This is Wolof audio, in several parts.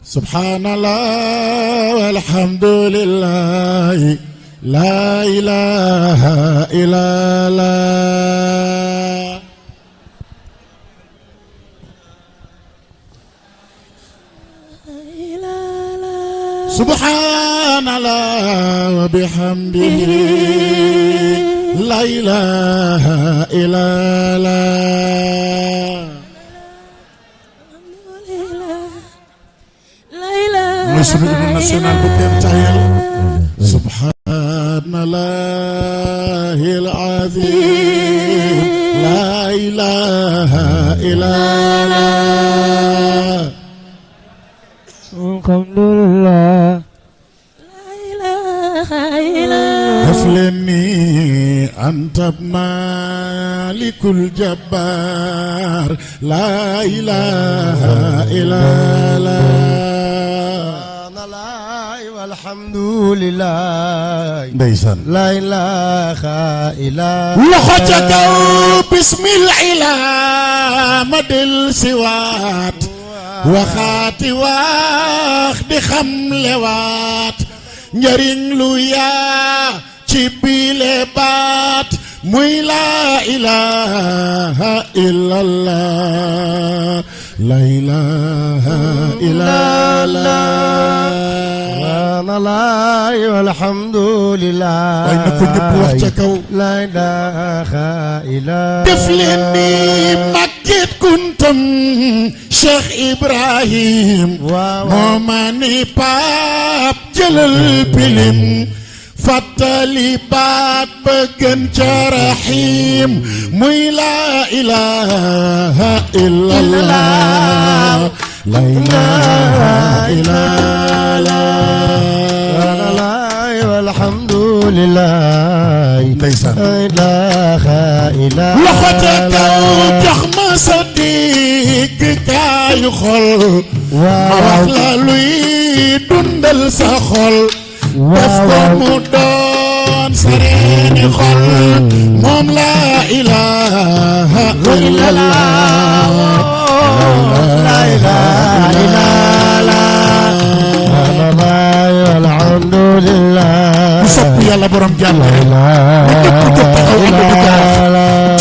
سبحان الله والحمد لله لا إله إلا الله سبحان الله وبحمده لا إله إلا الله مسلم ناسيونال بكم تايل سبحان الله العظيم لا إله إلا الله الحمد لله لا إله إلا الله أفلني أنت مالك الجبار لا إله إلا الله الحمد لله ديسان لا إله إلا لخوتك بسم العلا مد السوات وخاتي واخ دي خملوات njariñ lu yaa ci bile baat muy la ilaha illallah la ilaha illallah والحمد لله way na ko ñëpp wax ca kaw لا إله إلا def leen ni Makit Kuntum Cheikh Ibrahim moo ma ni Paap jëlal pilim fàttali baat ba gën ca Rahim muy la ilaha illallah la ilaha illallah والحمد لله ndeysaan لا إله إلا loxo ca kaw jox ma sa digg kaayu xol ma wax la luy dundal sa xol def ko mu doon sa reeni xol moom la ilaha illallah لا إله إلا الله الحمد لله sopp yàlla borom jàll ñëpp jóg taxaw ànd di ko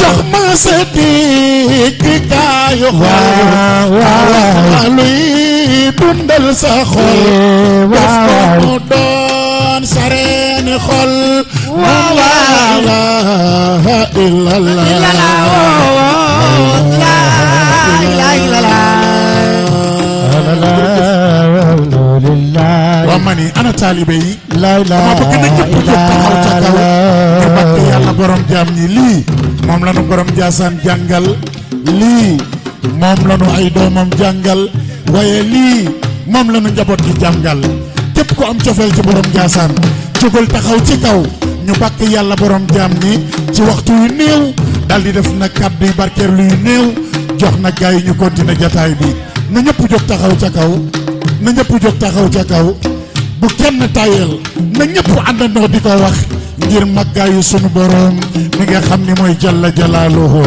jox ma sa digg kaayu xol wax luy dundal sa xol def ko mu doon sa reeni xol moom la ilaha illallah waa ma ni ana taalibe yi dama bëgg na ñëpp jóg taxaw ca kaw ñu bakk yàlla borom jaam ñi lii moom la nu borom jaasaan jàngal lii moom la nu ay doomam jàngal waaye lii moom la nu njaboot gi jàngal képp ko am cofeel ci borom jaasaan jógal taxaw ci kaw ñu bakk yàlla borom jaam ñi ci waxtu yu néew dal di def na kàddu yu barkeerlu yu néew jox na gaay yi ñu continuer jataay bi na ñëpp jóg taxaw ca kaw na ñëpp jóg taxaw ca kaw bu kenn tayel na ñëpp àndandoo di ko wax ngir màggaayu sunu borom mi nga xam ni mooy jalla jalaaluhu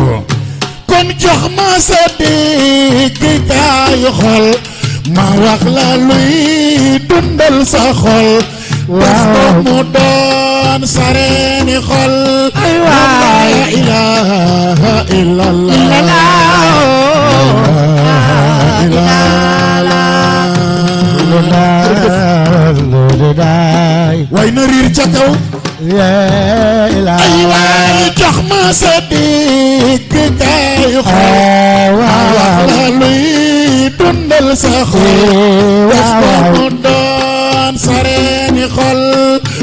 kon jox ma sa digg kaayu xol ma wax la luy dundal sa xol def ko mu doon sa reeni xol la ilaha way na riir ca kaw ay waay jox ma sa digg kaayu xol wax la luy dundal sa xol def ko mu doon sa reeni xol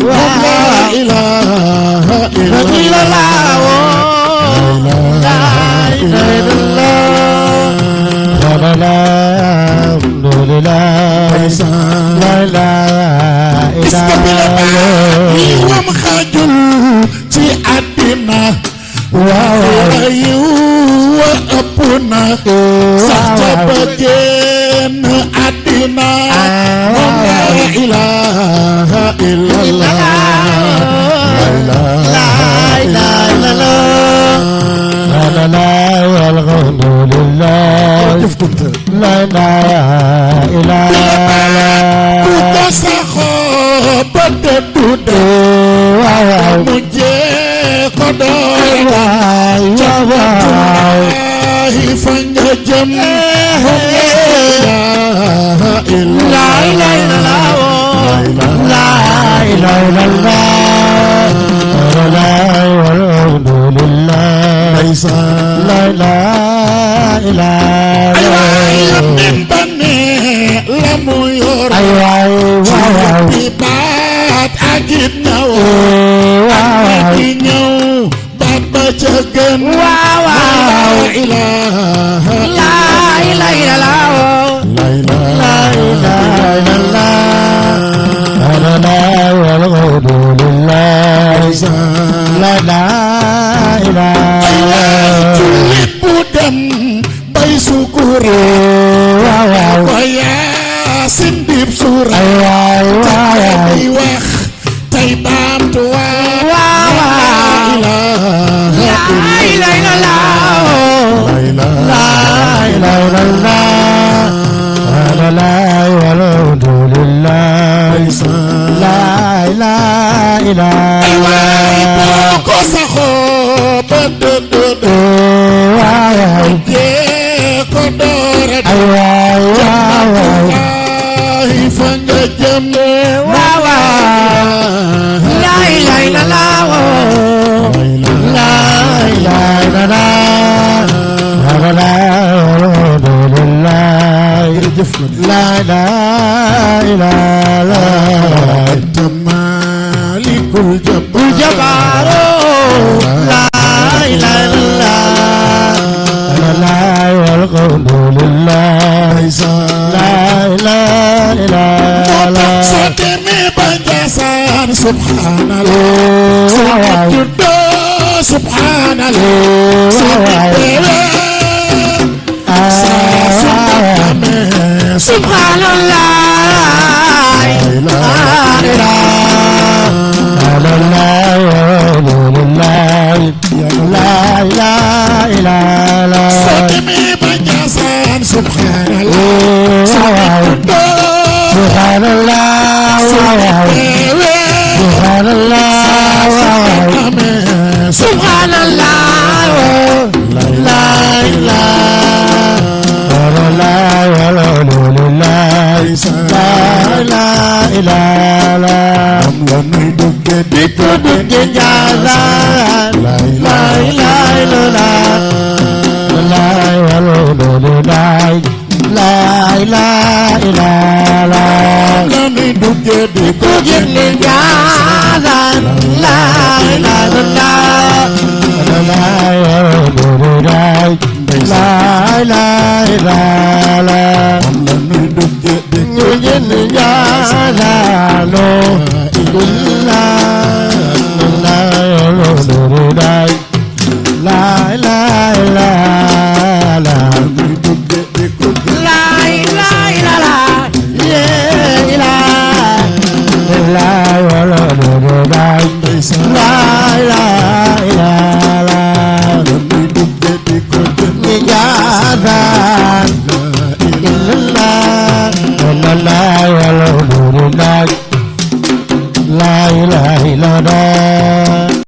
moom la ilaha illallah wam xajul ci àddina waaye wa ëpp na sax ca ba génn àddina moom la ilaha illallah والحمد لله لا إله إلا الله la ilaha illallah la ilaha illallah la walhamdulillah la ilaha illallah bane la mu yor ay waay waaw bi baat agit na waaw di ñëw baat ba ca gën waaw la ilaha la ilaha illallah la ilaha illallah la walhamdulillah la ilaha jullit bu dem bay sukure waaw ko Yaasin dib suura waaw di wax tay baamtu waaw la ilaha illallah la ilaha illallah la walhamdulillah la ilaha illallah ko saxoo ba dëdd waaw ko doora ay waaw ay fa nga jëm waaw la ilaha illallah la ilaha illallah la ilaha illallah malikul jabbar la ilaha illallah la walhamdulillah la ilaha illallah soo demee ba Njaasaan subhanallah subhanallah subhanallah la ilaha illallah soo demee ba Njaasaan subhanallah la